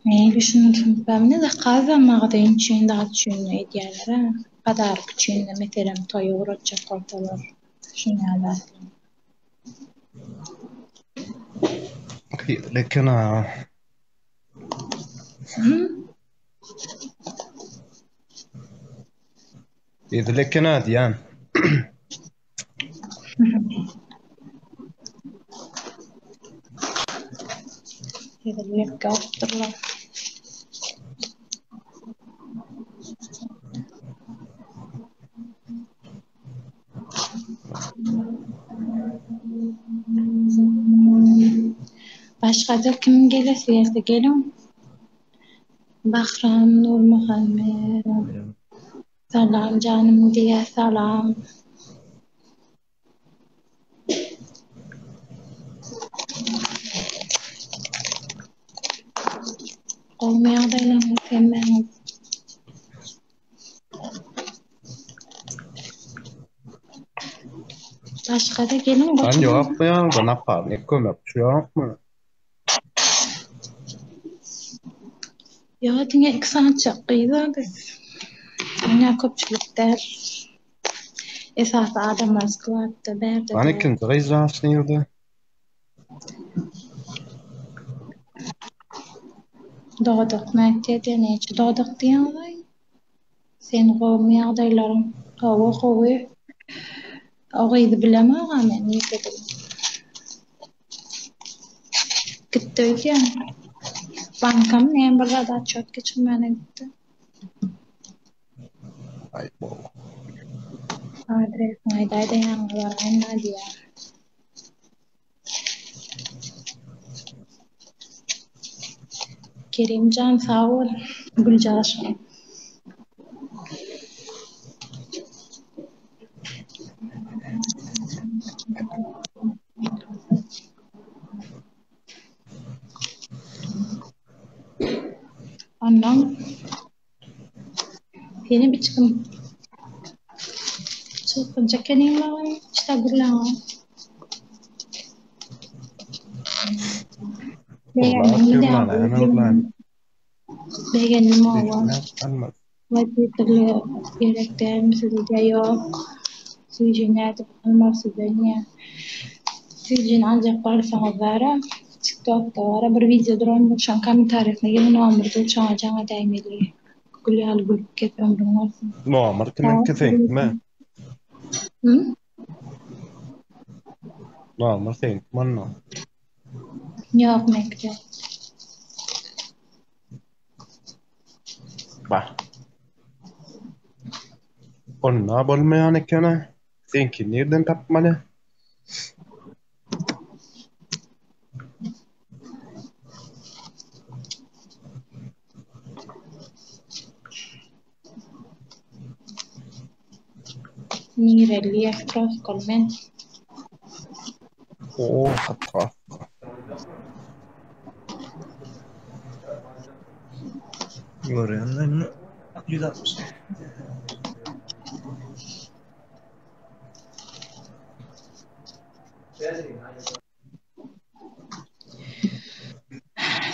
Nähili düşündirip Zakazam magazin üçin zat üçin edýärler-ä. Podarok üçin-de meselem toýa ugratjak bolsalar. Şuny ýaly zatlar. Hili eken-a. Hezil eken-a diýýän. Hezillik ýokdur-la. Başga-da kim gelesi gelse geliň. Bahram Nurmuhammet. Salam janym diýýä salam. Gowmy ýagdaýlaryňyz hemmäňiz? Başga-da geliň Sen goçum. ýokmy ýanyňda naparnik kömekçi ýokmy? Ýok diňe iki sanyjak gyz-a biz. Diňe köpçülik däl. Esasy adamlar skladda bärde Lan däl. ikinji gyz ýaş nirde? Dodak nätýä diýýä näçe dodak diýýäňizaý? Sen gowumy ýagdaýlaryň? Hawa gowy. O gyzy bilemog-a men nirdedigini. Gitdi öýdýän. Bankamy näme bir zat otçot geçirmäne gitdi. Aý bo. Adresini aýdaýda ýanyňa baraýyn-a diýýär. Kerimjan sag bol Güljaşym. Ondan Senem içgin çylpynjak ekeniň maňa hiç-de gürläňok. Begendim Begendim oba. Wezipeli gerek dälmi size ýok. Süýji nädip almaly sizden ýa. Süýjini aljak bolsaňyz bara TikTokda bara bir wideo durandyr şoň kommentariýasyna ýene nomer dur şoňa jaň edäýmeli. Gül ýaly gülüp gez ömrüň bolsun. Nomer kimiňki seňkimi? Hü? Nomer seňkimi onda? Ýok meňki däl. Bah. Onda bolmaýan ekeni. Seňki nirden tapmaly? Nireli ýastrowskaly men. Oo, hatda. Görýän indi 160.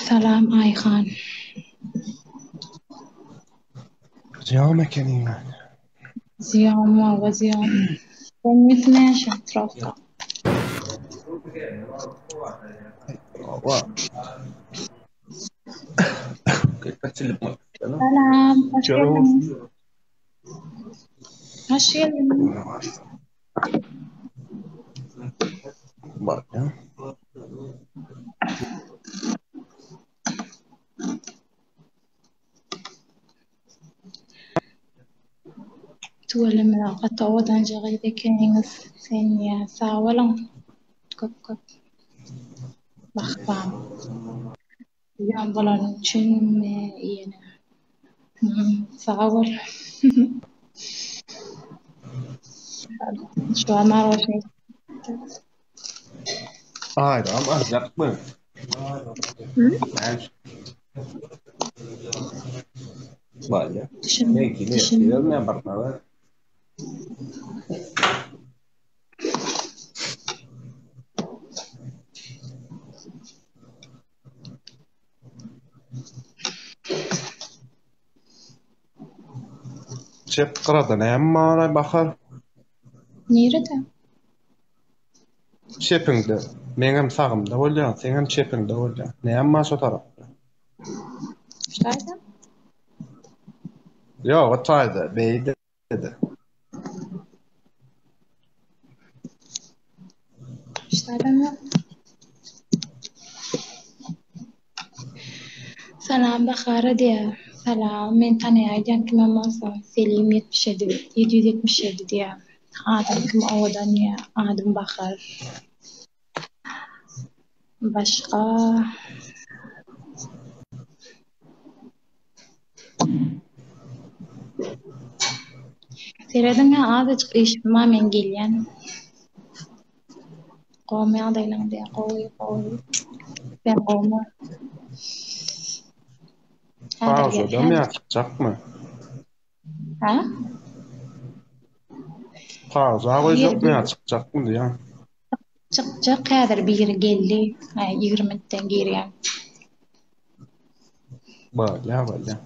Salam Aýhan. Zyýam ekeniň. Zyýam walla zyýam. Sen näçe trofka? Salam, hoş geldiňiz. Hoş geldiňiz. Tüweleme gaty owadanja gyz ekeniňiz sen ýa sag boluň köp köp Mahbam Uýam bolanyň üçinmi ýene sag bol Şu Aýdam aljakmy? Bolýa. Çep gyrada näme bar Bahar? Nirede? Çepiňde. Meňem sagymda bolýar, seňem çepiňde bolýar. Näme bar şo tarapda? Şu taýda? Ýok, o taýda, beýde. Şu taýdam ýok. Salam Bahara diýýär. Salam, meni tanaýaýdýan kimem bolsa, Selim 77, 777 diýýär. Adym kim owadan diýýär. Adym Bahar. Başga Serediň-ä azajyk işim bar men gelýän. Gowmy ýagdaýlaň diýýär. Gowy, gowy. Sen gowmy? Häzir gel, Pauzadamy ýa häzir. çykjakmy? Hä? Pauza Biri goýjakmy ýa geldi. çykjakmy diýýän. Çykjak häzir biri geldi. Hä, 20 minutdan girýän. Bolýa, bolýa.